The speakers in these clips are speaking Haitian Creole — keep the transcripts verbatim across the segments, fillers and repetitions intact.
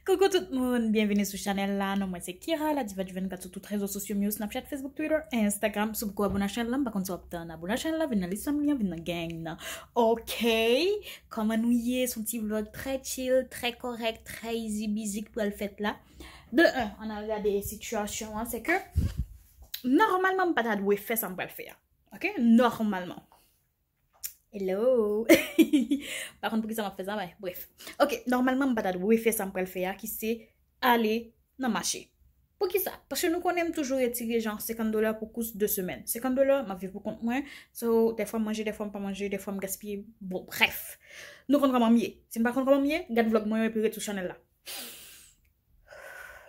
Koukou tout moun, byenvini sou chanèl la. Non mwen se Kira, la diva du vennkat sou tout rezo sosyo m yo, Snapchat, Facebook, Twitter, Instagram. Si w poko abone a chanèl la, m pa konn sa w ap tann. Abone a chanèl la, vin nan lis fanmi an, vin nan gang nan. Ok, kòman nou ye? Se yon ti vlog trè chill, trè kòrèk, trè easy busy k pral fèt la. De un, ann al gade sitiyasyon an, se ke nòmalman m pa ta dwe fè sa m pral fè a. Ok, nòmalman. Hello. Pa konn poukisa m ap fè sa, men bref. Ok, nòmalman m pa ta dwe fè sa m pral fè a, ki se ale nan mache. Poukisa? Paske nou konnen m toujou retire jan senkant dola pou kous de semèn. Senkant dola, m ap viv pou kont mwen. So, dèfwa m manje, dèfwa m pa manje, dèfwa m gaspiye. Bon, bref. Nou konn kòman m ye. Si n pa konn kòman m ye, gad vlog mwen yo epi ret sou chanèl la.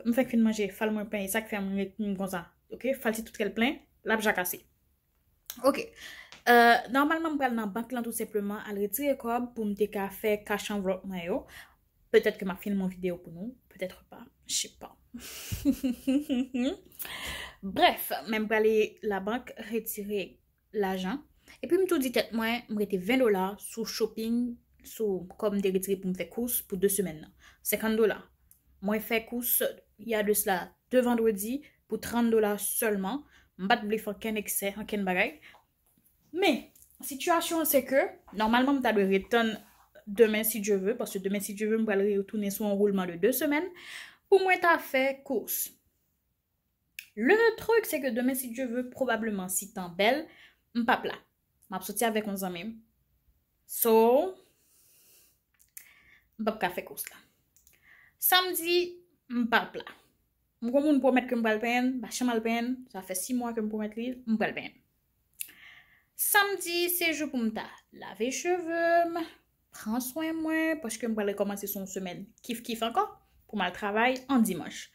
M fèk fin manje, fal mwen penyen, sa k fè m ret m konsa. Ok, fal ti tout kè l plen, l ap jakase. Ok. Euh, nòmalman, m pral nan bank lan tou senpleman al retire kòb pou m te ka fè cash envelope mwen yo. Petèt ke m ap filme yon videyo pou nou, petèt pa, je sais pas. Bref, men m prale labank retire lajan. Epi m tou di tèt mwen, m rete ven dola sou shopping, sou kòb m te retire pou m fè kous pou de semèn nan. Senkant dola. Mwen fè kous, y a de cela, de vandredi pou trant dola sèlman. M pa t vle fè okenn eksè, okenn bagay. Men, sitiyasyon an se ke, nòmalman, m ta dwe ret tann demen, si Dye ve, paske demen, si Dye ve, m pral retounen sou yon woulman de de semèn pou mwen ta fè kous. Le truc, se ke demen, si Dye ve, pwobableman, si tan bèl, m p ap la. M ap soti avèk yon zanmi m. So, m p ap ka fè kous la. Samdi, m p ap la. M gon moun pwomèt ke m pral penyen l, m pa janm al penyen l, sa fè sis mwa ke m pwomèt li, m pral penyen l. Samdi, se jou pou m ta lave cheve m, pran swen mwen, paske m pral rekòmanse sou yon semèn kif kif ankò, pou m al travay an dimanch.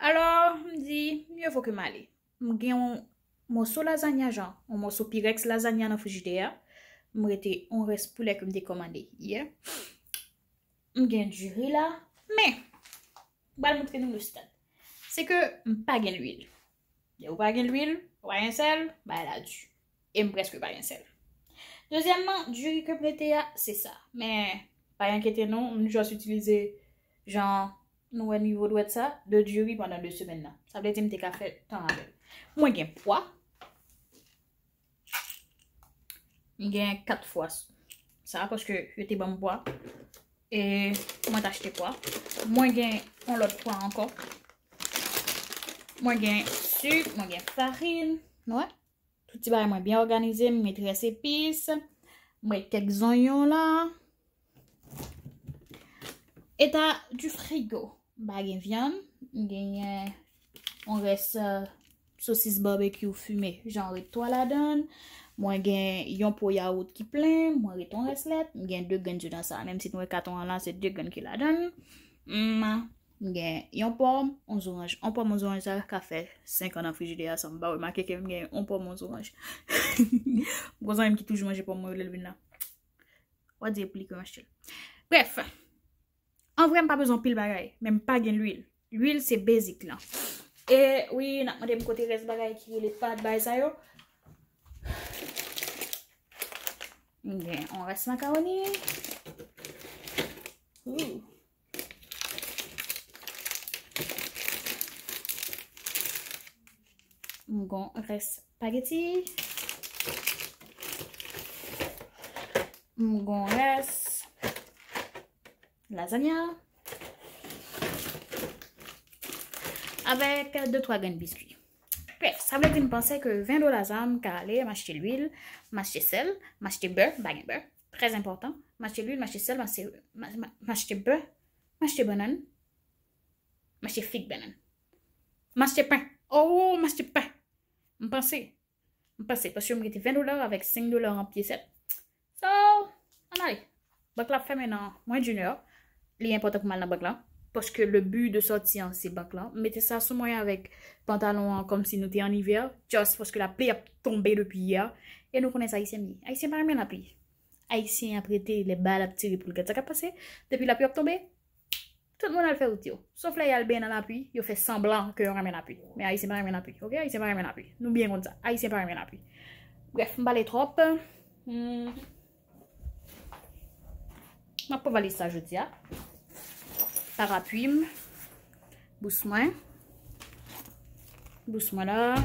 Alò, m di, mye vo ke m ale. M gen yon mòso lazanya, jan, yon mòso pirèks lazanya nan frijidè a. M rete yon rès poulè ke m te kòmande yè. M gen diri la, men, m pral montre nou le stad. Se ke m pa gen lwil. Lè ou pa gen lwil, ou pa gen sèl, bagay la di. E m prèske pa gen sèl. Dezyèmman, diri ke m rete a, se sa. Men, pa enkyete nou, m just itilize, jan nou wè nivo dwèt sa, de diri pandan de semèn nan. Sa vle di m te ka fè tan avè l. Mwen gen pwa. M gen kat fwa sa, paske yo te ban m pwa. E mwen t achte pwa. Mwen gen yon lòt pwa ankò. Mwen gen sik, mwen gen farin. Nou wè? Tout ti bagay mwen byen òganize, m met rès epis. M met kèk zonyon la. État du frigo. M pa gen vyann. M genyen yon rès, euh, sosis babekyou fime, jan ret twa ladan l. Mwen gen yon po yawout ki plen, mwen ret yon rès lèt. M gen de grenn joudan sa, menm si nou wè katon an la, se de grenn ki ladan l. M, m gen yon pòm, yon zoranj. Yon pòm, yon zoranj sa ka fè senk an nan frijidè a san m pa remake ke m gen yon pòm, yon zoranj. M gon zanmi m ki toujou manje pòm mwen yo lè l vin la. W a di e pou li ke m achte l. Brèf, an vrè, m pa bezwen anpil bagay, men m pa gen lwil. Lwil se basic lan. E wi, n ap mande m kote rès bagay ki rele pad bagay sa yo. M gen yon rès makawoni. Ooh. M gon rès spaghetti. M gon rès lasagna. Avèk de twa grenn biskwi. Brèf, sa vle di m panse ke ven dola sa a, m ka ale, m achte lwil, m achte sèl, m achte bè, m pa gen bè. Trè enpòtan. M achte lwil, m achte sèl, m achte, m, m, m achte bè, m achte bannann, m achte fig bannann. M achte pen. Oh, m achte pen. M panse. M panse, paske m rete ven dola avèk senk dola an pyesèt. So, ann ale. Bank la ap fèmen nan mwens d'une heure. Li enpòtan pou m al nan bank la. Paske le but de sortie an, se bank la. M mete sa sou mwen avèk pantalon an kòmsi nou te an ivè. Just paske lapli ap tonbe depi yè. E nou konnen sa Ayisyen m ye. Ayisyen pa renmen lapli. Ayisyen ap rete lè bal ap tire pou l gad sa k ap pase. Depi lapli ap tonbe, tout moun al fè wout yo. Sof lè y al benyen nan lapli, yo fè sanblan ke yo renmen lapli. Men Ayisyen pa renmen lapli, ok? Ayisyen pa renmen lapli. Nou byen konn sa. Ayisyen pa renmen lapli. Brèf, m pale twòp. Hmm. M ap pran valiz sa jodi a. Parapli m. Bous mwen. Bous mwen la.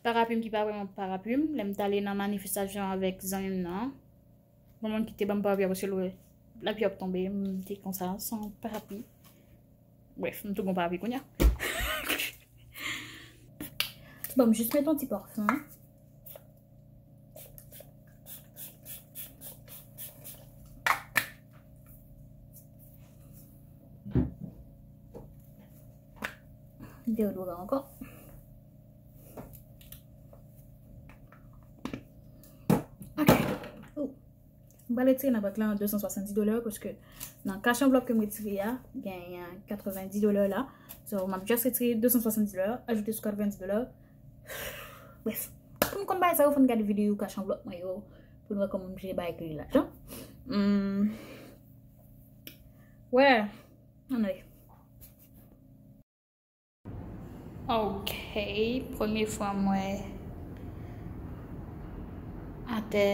Parapli m ki pa vrèman parapli m. Lè m t ale nan manifestasyon avèk zanmi m nan, gen moun ki te ban m parapli a paske l wè lapli ap tonbe, m te konsa, san parapli. Brèf, m tou gon parapli kounye a. Bon, m jis met yon ti pafen. Deodorant ankò. Ok. Ooh. M pral retire nan bank la de san swasanndis dola paske nan cash envelope ke m retire a, gen katrevendis dola la. So, m ap just retire de san swasanndis dola, ajoute sou katrevendis dola. Brèf, pou nou konn bagay sa yo, fò n gade videyo cash envelope mwen yo, pou nou wè kòman m jere bagay ki lajan. Hmm. Wè, ann ale. Ok, premye fwa m wè atè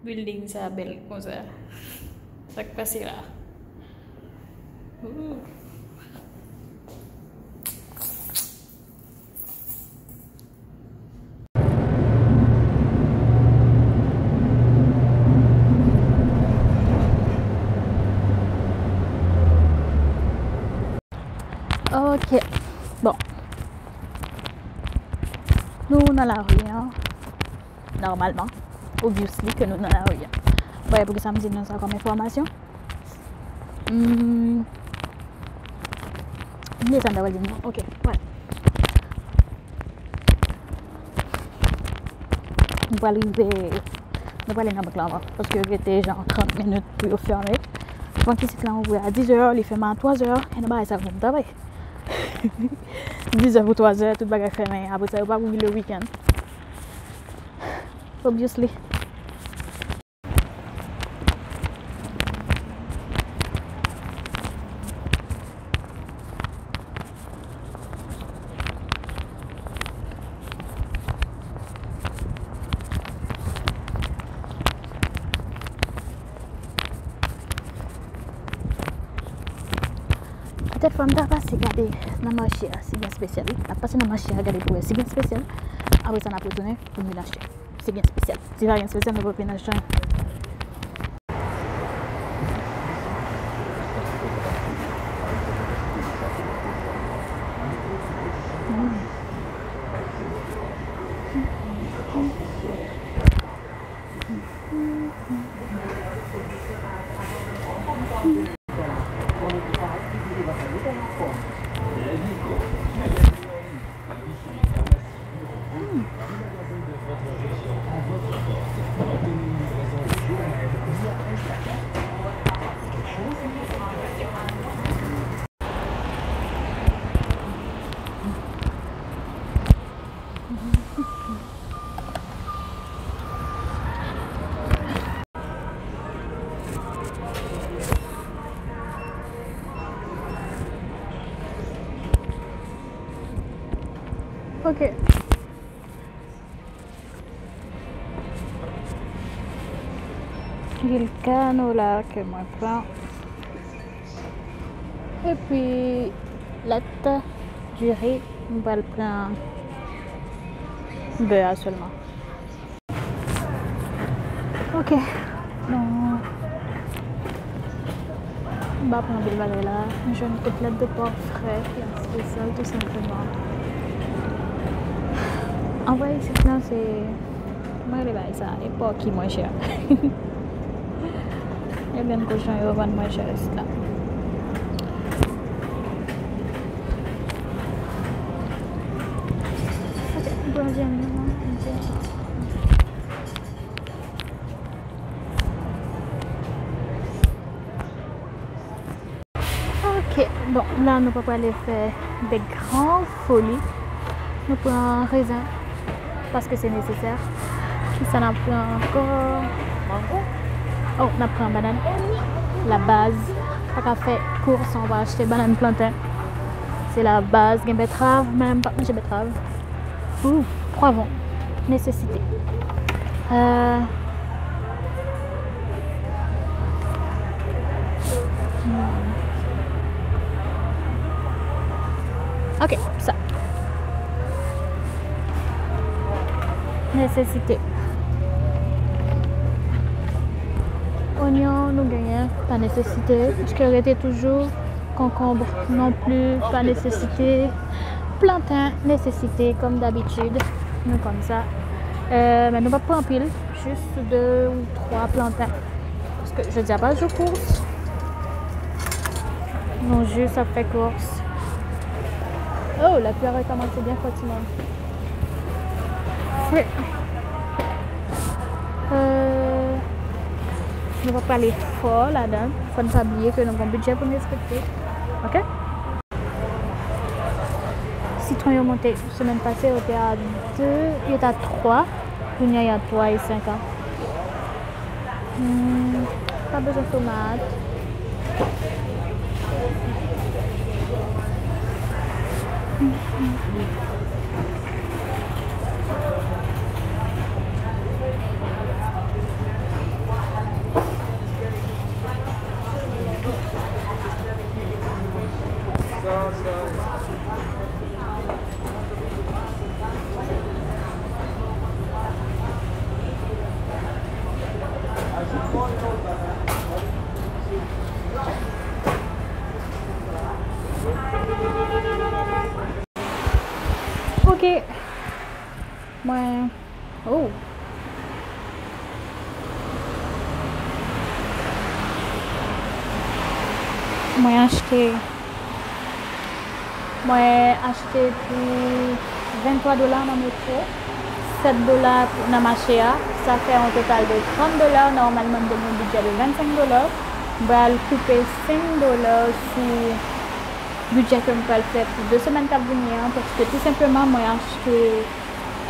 building sa bèl konsa. Sa k pase la? Ooh. Ok. Bon. Nou nan lari an. Nòmalman. Obviously ke nou nan lari an. Bon, e poukisa m di nou sa kòm enfòmasyon? Hmm. M bliye sa m ta pral di nou. Ok, wè. Nou pral rive, nou prale nan bank la anvan, paske yo rete jan trant minit pou yo fèmen. Bank isit la ouvri a diz è, li fèmen a twa zè, e nan bagay sa pou m travay. Diz è pou twa zè, tout bagay fèmen. Apre sa, yo pa ouvri le weekend. Obviously. Petèt fò m ta pase gade nan mache a, si gen espesyal. N ap pase nan mache a, gade pou wè si gen espesyal. Apre sa, n ap retounen pou nou vin achte. Se byen espesyal. Si pa gen espesyal, nou pa vin achte anyen. Ok. Vilcano la ke mwen pran. Epi lèt diri, m pral pran bè a sèlman. Ok. Bon. M pa pran anpil bagay la. M jwenn kotlèt de pò frè ki espesyal tou senpleman. Anvre isit lan se, kòman rele bagay sa? E pò ki mwen chè. E vyann kochon yo vann mwen chè isit la. Ok, m pran vyann nan, m pran. Ok, bon, la nou pa prale fè de gran foli. Nou pran rezen, paske se nesesè. Kisa n ap pran ankò? Mango. Oh, n ap pran bannann. La baz. Pa ka fè kours san w pa achte bannann, planten. Se la baz. Gen bètrav, men m p ap manje bètrav. Ooh, pwavwon. Nesesite. Euh, Ok, sa. Nesesite. Onyon, nou genyen, pa nesesite. Paske rete toujou. Konkonb non pli, pa nesesite. Planten, nesesite, kòm dabitid. Nou konn sa. Euh, men nou p ap pran anpil. Jis de ou twa planten. Paske jodi a pa jou kous. Nou jis ap fè kous. Oh, lapli a rekòmanse byen fò, timoun. Wi. Euh, nou pa prale fò ladan. Fò n pa bliye ke nou gen bidjè pou n respekte. Ok? Sitwon yo monte semèn pase, yo te a de, yo te a twa. Kounye a, y a twa e senk an. Hmm, pa bezwen tomat. Ok. Mwen, oh. Mwen achte, mwen achte pou venntwa dola nan Metro, sèt dola nan mache a. Sa fè yon total de trant dola. Nòmalman, m te gen yon bidjè de vennsenk dola. M pral koupe senk dola sou bidjè ke m pral fè pou de semèn k ap vini an, paske tou senpleman, mwen achte,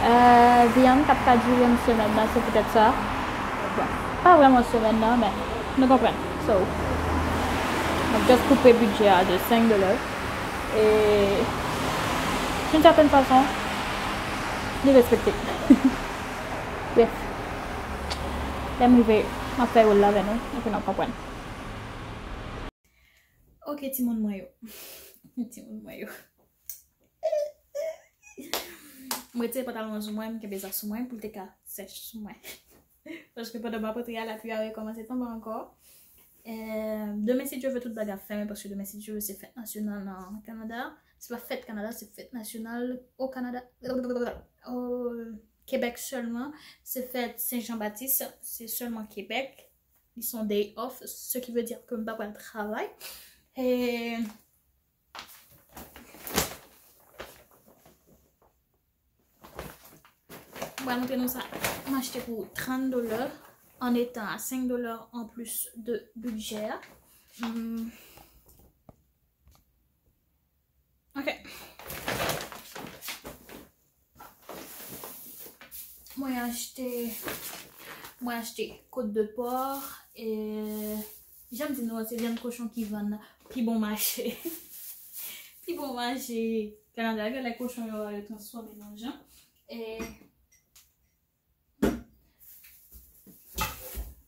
euh, vyann k ap ka dire yon semèn nan, se poutèt sa. Bon, pa vrèman semèn nan, men nou konprann. So, m ap just koupe bidjè a de senk dola. E, d'une certaine façon, li respekte. Bref, lè m rive, m ap fè woul la avè nou, epi n ap konprann. Ok, timoun mwen yo. Timoun mwen yo. M retire pantalon an sou mwen, m kenbe sa sou mwen pou l te ka sèch sou mwen. Paske pandan m ap antre a, lapli a rekòmanse tonbe ankò. Eh, demen, si Dye vle, tout bagay ap fèmen, paske demen, si Dye vle, se fèt nasyonal nan Kanada. Se pa fèt Kanada, se fèt nasyonal o Kanada. O Kebèk sèlman. Se fèt Sen Jan Batis, se sèlman Kebèk. Li se yon day off, ce qui veut dire que m pa pral travay. E m pral montre nou sa m achte pou trant dola, an etan a senk dola an plis de bidjè a. Hmm. Ok. Mwen achte, mwen achte kot de pò, e jan m di nou an, se vyann kochon ki vann pi bon mache. Pi bon mache Kanada, gen lè kochon yo, yo transfòme nan jan. E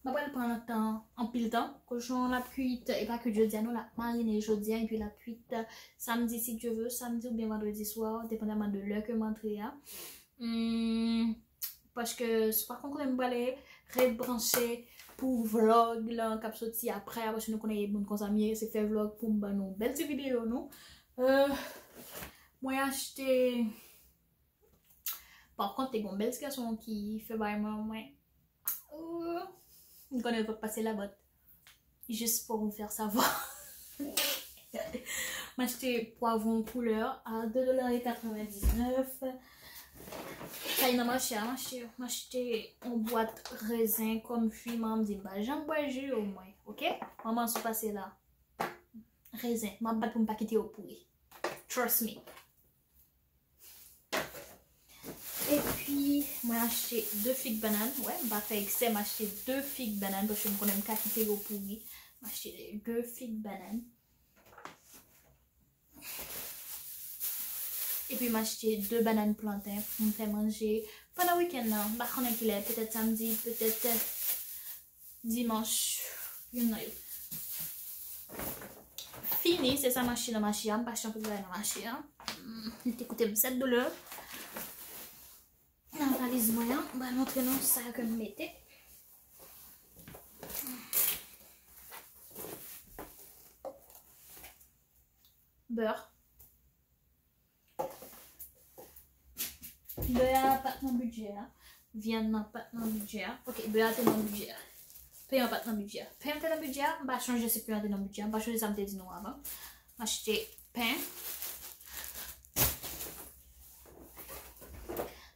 m pa pral pran tan, anpil tan. Kochon an l ap kuit, e pa kuit jodi a, non, l ap marine jodi a, epi l ap kuit samdi, si Dye vle, samdi oubyen vandredi swa, depandaman de lè ke m antre a. Hmm, paske se pa konn kote m prale rebranche pou vlog lan k ap soti apre a, paske nou konnen e moun konsa m ye, se fè vlog pou m ban nou bèl ti videyo nou. Euh, mwen achte, pa kont, te gen yon bèl ti gason ki fè bay mwen, mwen, oh, m konnen l p ap pase la, but jis pou m fè savoir. M achte pwavwon koulè a de dola e katrevendiznèf. Sa e nan mache a, m achte, m achte yon bwat rezen kòm fwi, manman m di m pa janm bwè ji yo mwen, ok? Manman, si w pase la, rezen, m ap bat pou m pa kite yo pouri. Trust me. Epi, mwen achte de fig bannann. Wè, m pa fè eksè, m achte de fig bannann, paske m konnen m ka kite yo pouri. M achte de fig bannann. Epi, m achte de bannann planten pou m fè manje pandan wikenn nan. M pa konnen kilè, petèt samdi, petèt dimanch, youn nan yo. Fini, se sa m achte nan mache a. M pa achte anpil bagay nan mache a. Hmm, li te koute m sèt dola. Nan valiz mwen an, m pral montre nou sa ke m mete. Bè. Bè a pa t nan bidjè a. Vyann nan pa t nan bidjè a. Ok, bè a te nan bidjè a. Pen an pa t nan bidjè a. Pen an te nan bidjè a. M pa chonje si pen an te nan bidjè a. M pa chonje sa m te di nou avan. M achte pen.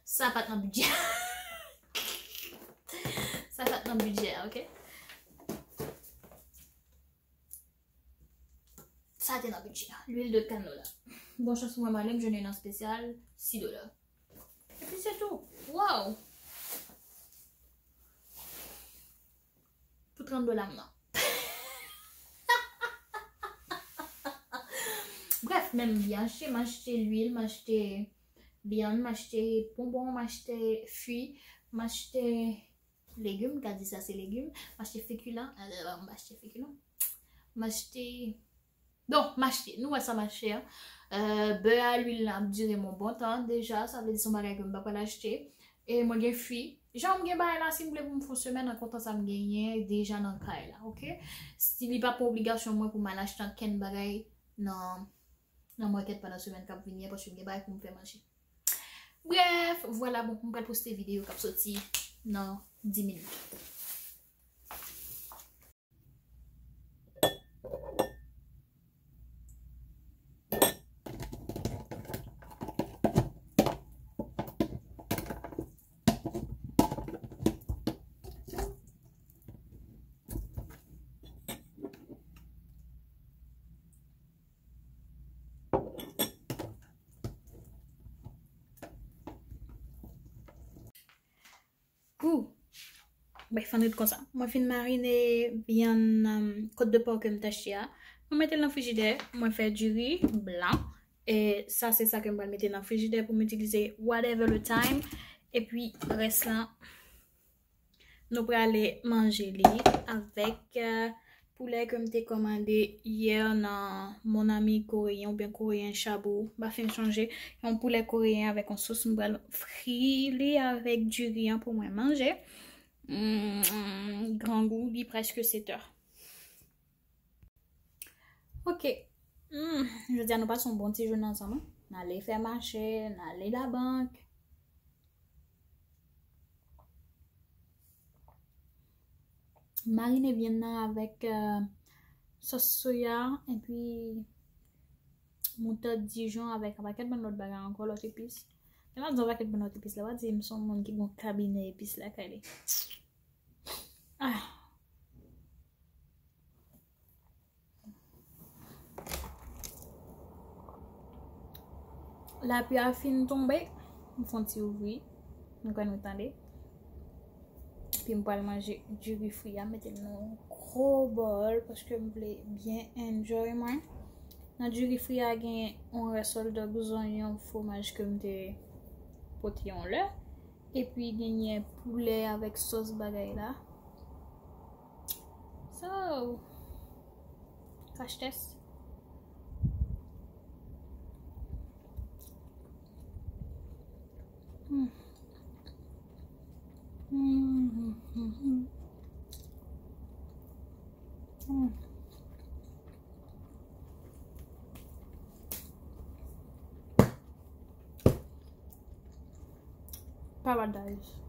Sa pa t nan bidjè a. Sa pa t nan bidjè a, ok? Sa te nan bidjè a. Lwil de kanola. Bon chans pou mwen, Marley, m jwenn youn an espesyal, sis dola. Epi se tou. Wow! Pou trant dola m nan. Brèf, menm byen achte, m achte lwil, m achte vyann, m achte bonbon, m achte fwi, m achte legim, m ka di sa se legim, m achte fekilan, euh, m achte fekilan, m achte, bon, m achte, nou wè sa m achte a. Euh, bè a, lwil la ap dire m yon bon tan deja, sa vle di se yon bagay ke m pa pral achte. E mwen gen fwi. Jan m gen bagay la, si m vle pou m fè yon semèn, an kontan sa m genyen deja nan kay la, ok? Si li pa pou obligasyon mwen pou m al achte ankenn bagay nan, nan market pandan semèn k ap vini an, paske m gen bagay pou m fè manje. Brèf, vwala, bon, m pral poste videyo k ap soti nan dis minit. Gou. Brèf, ann ret konsa. Mwen fin marine vyann, um, kot de pò ke m t achte a. Mwen mete l nan frijidè, mwen fè diri blan. E sa se sa ke m pral mete nan frijidè pou m itilize whatever le time. Epi rès la, nou prale manje li avèk, euh, poulè ke m te kòmande yè nan Mon Ami Koreyen oubyen Koreyen Shabu, m pa fin chonje. Yon poulè koreyen avèk yon sos, m pral fri li avèk diri an pou mwen manje. Mm, grangou, li prèske sèt è. Ok. Hmm, jodi a nou pase yon bon ti jounen ansanm, wi. N ale fè mache, n ale labank. Marine vyann nan avèk, euh, sòs soya, epi moutad Dijon avèk yon pakèt bann lòt bagay ankò, lòt epis. Lè m ap di yon pakèt bann lòt epis la, pa di m se yon moun ki gen yon kabinè epis lakay li. Ah. Lapli a fin tonbe, m fè yon ti ouvri, m kwè nou tande. Epi m pral manje diri fri a, mete l nan yon gwo bòl, paske m vle byen enjoy mwen. Nan diri fri a, gen yon rès òldòg, zonyon, fwomaj ke m te pote yon lè. Epi genyen poulè avèk sòs bagay la. So, crash test. Mm. Mm, mm, mm, mm. Mm. Paradise.